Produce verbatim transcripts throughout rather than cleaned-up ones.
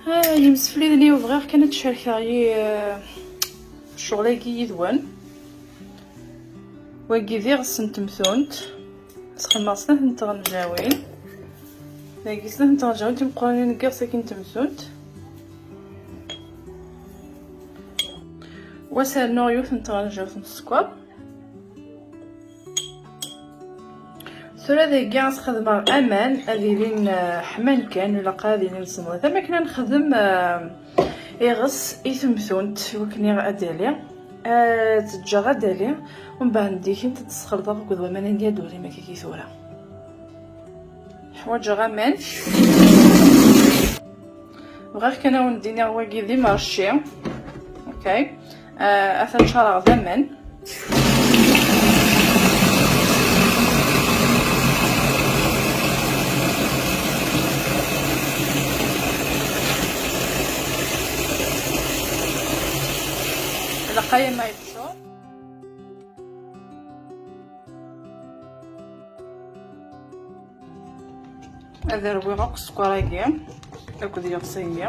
Ah, yimsefliden-iw, bɣiɣ kan ad d-cerkeɣ yi-, eh, ccɣel-agi yid-wen. Wagi d iɣes n temtunt. Sxedmeɣ snat n tɣenjawin. Dagi snat n tɣenjawin timeqqranin n yiɣes-agi n temtunt. Wa s rnuɣ yiwet n tɣenjawt n sskeṛ. Tura dagi ad sxedmeɣ aman ad ilin, eh, ḥman kan, ilaq ad ilin semḍit. Am akken ad nexdem, eh, iɣes i temtunt, i wakken ad d-tali. Eh, ad tt-ǧǧeɣ ad d-tali, umbeɛd deg-sent ad tt-sxelḍeɣ akked waman-agi ad d-twalim akka tura. Ḥwaǧeɣ aman. Bɣiɣ kan ad wen-d-iniɣ wagi d imerci. Okay. Ah, atan ččareɣ d aman. Lqay ma yeqṣur. Ad rwiɣ akk sskeṛ-agi akked yiɣes-agi.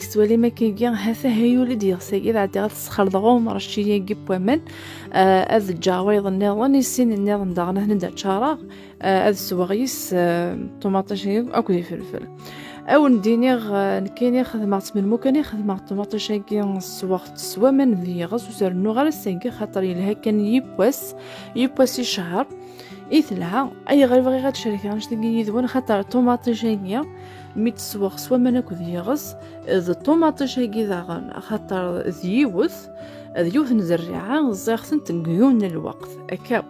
Tettwalim akkagi, ha-t-a yuli-d yiɣes-agi, ad ɛeddiɣ ad t-sxelḍeɣ umṛecci-agi n waman, ah, ad ǧǧeɣ wayeḍ nniḍen, i sin nniḍen daɣen ad ten-id-ččareɣ. Ah, ad sweɣ yis, ah, ṭumaṭic-agi akked ifelfel. Ad wen-d-iniɣ, ah, nekkini xedmeɣ-tt melmi kan i xedmeɣ ṭumaṭic-agi, sweɣ-tt s waman d yiɣes, ur s-rennuɣ ara seg-i, xaṭer yelha kan yiwwas, yiwwas i ccehṛ i telha. Ayɣer i bɣiɣ ad cerkeɣ annect-agi yid-wen? Xaṭer ṭumaṭic-agi, mi tt-sweɣ s waman akked yiɣes, d ṭumaṭic-agi daɣen, xaṭer d yiwet, d yiwet n zerriɛa, ẓẓiɣ-tent deg yiwen n lweqt, akka.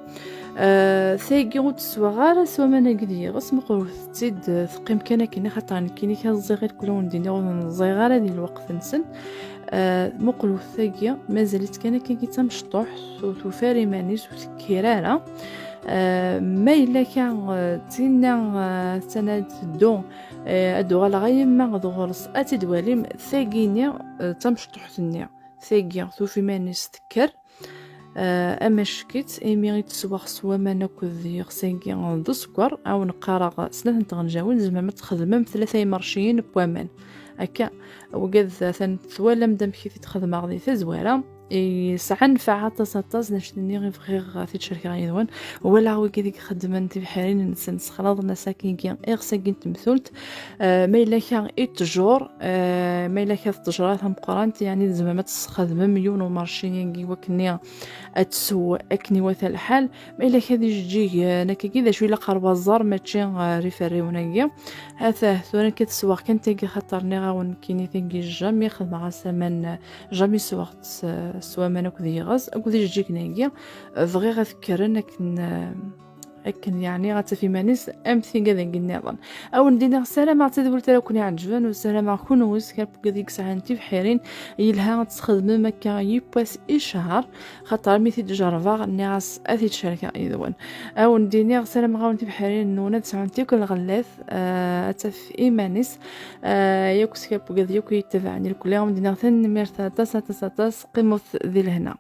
Ah, tagi ur tt-sweɣ ara s waman-agi d yiɣes, meqqret-tt-id, teqqim kan akken, xaṭer nekkini kan ẓẓiɣ irkelli ur wen-d-iniɣ ur ten-ẓẓiɣ ara di lweqt-nsen. Ah, meqqret tagi, mazal-itt kan akkagi d tamecṭuḥt, ur tufi ara iman-is, ur tekkir ara. Ah, ma yella kan, ah, d tinna, ah, attan ad teddu, ah, ad d-uɣaleɣ a yemma ad ɣur-s, ad tt-id-twalim, tagi-nni, ah, d tamecṭuḥt-nni. Tagi, tufi iman-is tekker. Ah, amack-itt, imi i tt-sweɣ s waman akked yiɣes-agi d sskeṛ, a wen-qqareɣ snat n tɣenjawin, tzemrem ad txedmem tlata imerciyen n waman. Akka, wigad atan twalam-d amek i t-id-xedmeɣ di tazwara. Yesɛa nnfeɛ aṭas, aṭas, d annect-nni i bɣiɣ ad t-id-cerkeɣ yid-wen. Walaɣ wigad i ixeddmen tibḥirin-nsen, sexlaḍen-as akkagi iɣes-agi n temtunt. Ah, ma yella kra i ttjur, ah, ma yella kra d ttejra tameqqrant, yeɛni tzemrem ad tesxedmem yiwen umerci-agi wakken ad tsew akken iwata lḥal. Ma yella kra d ijeǧǧigen, akkagi d acu ilaq ɣer waẓar, mačči, ah, ɣer iferriwen-agi. Atah, tura nekk ad sweɣ kan tagi, xaṭer nniɣ-awen nekkini tagi jamais xedmeɣ-as aman, jamais sweɣ-tt s, s waman akked yiɣes, akked ijeǧǧigen-agi. Bɣiɣ ad kkren akken, ah, akken yeɛni ad taf iman-is am tigad-agi nniḍen. A wen-d-iniɣ, ssarameɣ d tadwilt ara ken-iɛeǧben, u ssarameɣ kunwi s kra n wigad i yesɛan tibḥirin, yelha ad tesxedmem akka yiwwas i ccehṛ, xaṭer mi t-id-jerrbeɣ, nniɣ-as ad t-id-cerkeɣ yid-wen. A wen-d-iniɣ, ssarameɣ-awen tibḥirin-nwen ad sɛunt yakk lɣellat, ah, ad taf iman-is, ah, yakk s kra n wigad yakk i yi-ttabaɛen irkelli. A wen-d-iniɣ tanemmirt aṭas, aṭas, aṭas, qqimet di lehna.